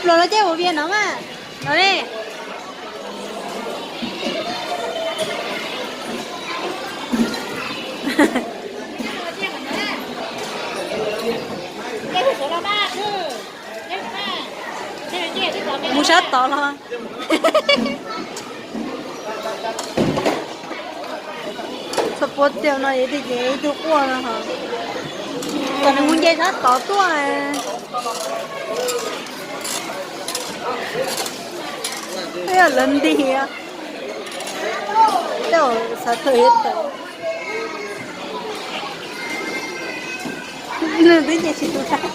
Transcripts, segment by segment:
Los no ces ua vias no mas. No ne. Mus sab tod los. Txog puab tiag no es twb ces ib tug quaj no ho. Kom nws mus nce sab tod tuaj. Lawv nti, tej xav tawm yuav tawm. Nws twb nce tsis tau.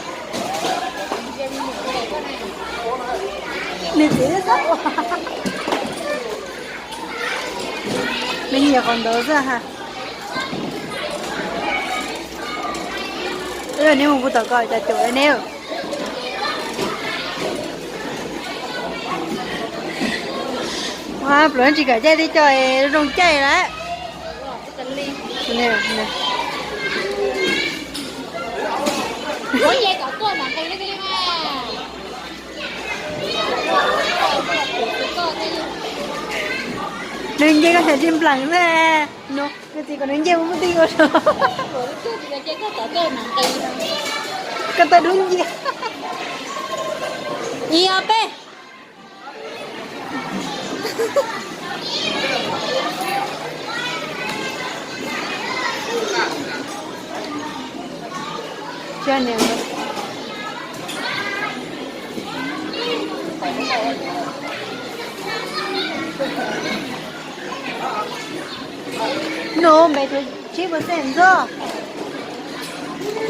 Nws txiv xab ua. Nws nyiam qhov ntawd xwb ha. Neb mus pub tom ko cas caum neb. Pluav tsis kam caij tib co zoo caij lawm. Nws nce koj xyov tsis nplees xwb. Nws txiv kom nws nce mus muaj twj ywm. Koj tawg dub ncia. Ib ob peb. Nws npe tus tsib percent ntxog.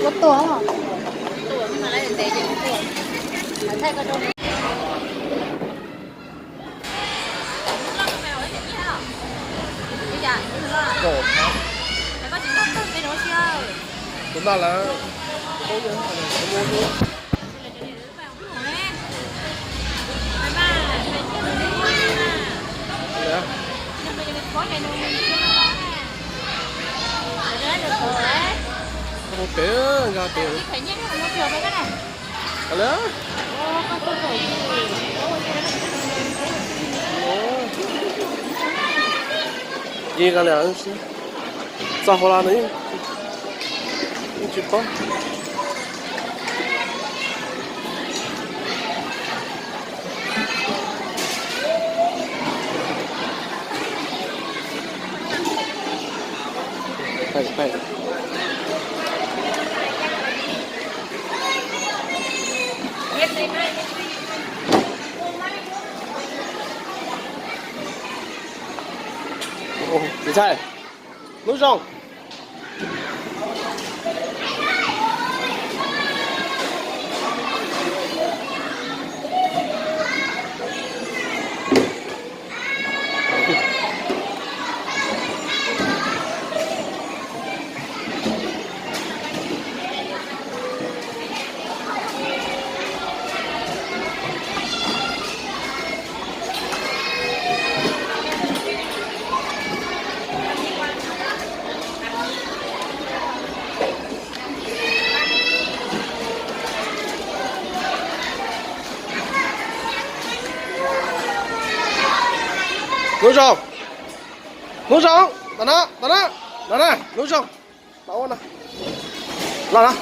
Koj tuaj. Tus ntag lawm. Tes nkag tes. Yeej nkag li, txog hauv lawm no yeej tsis paub. Ntxhais, hnub zoo. Hnub zoo. Hnub zoo. Tos na, tos na, tos na, hnub zoo. Los ua no. Los no.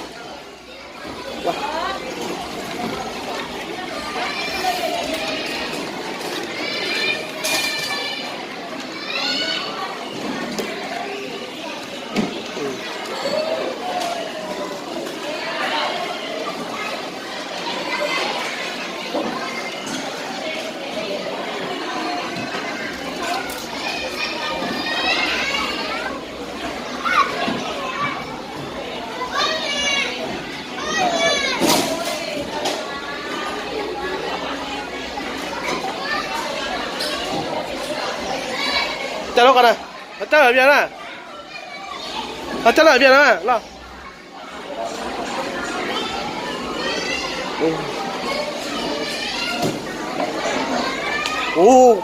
Cab lub qhov na, cab lawm vias na, cab lawm vias na los. Ua,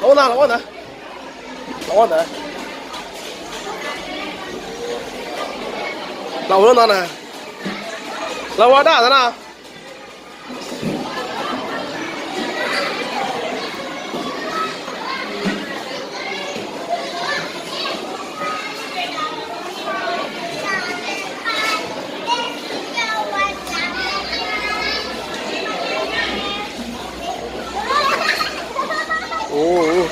los ua ntawd, los ua ntawd, los ua ntawd. Los ua lub no na. Los ua dab ntawd na. Ub,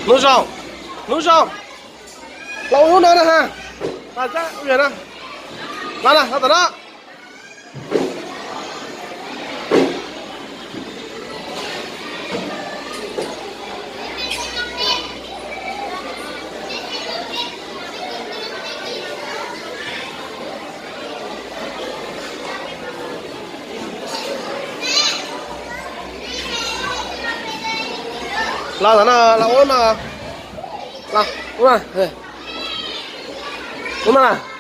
Hnub Zoo, Hnub Zoo, los ua lub no na ha. Los na, los tom no. Los tom no, los ua lub no. Los ua, ua no.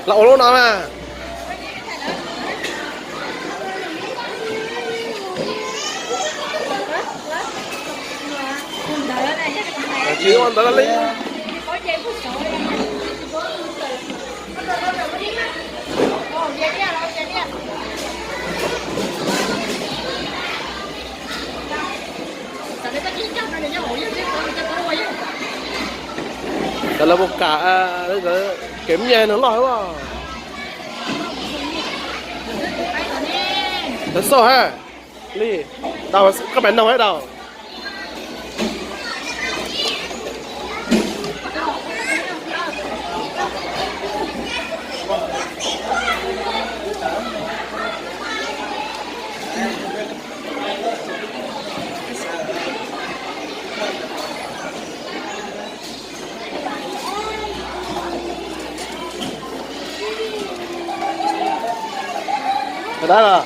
Los ua lub no na. Tsis ua ntawd li. Cov lawv puas kam kev mej nws loj os. Lawv xauj ha. Li, Daus, koj pais noog hab Daus. Dab los.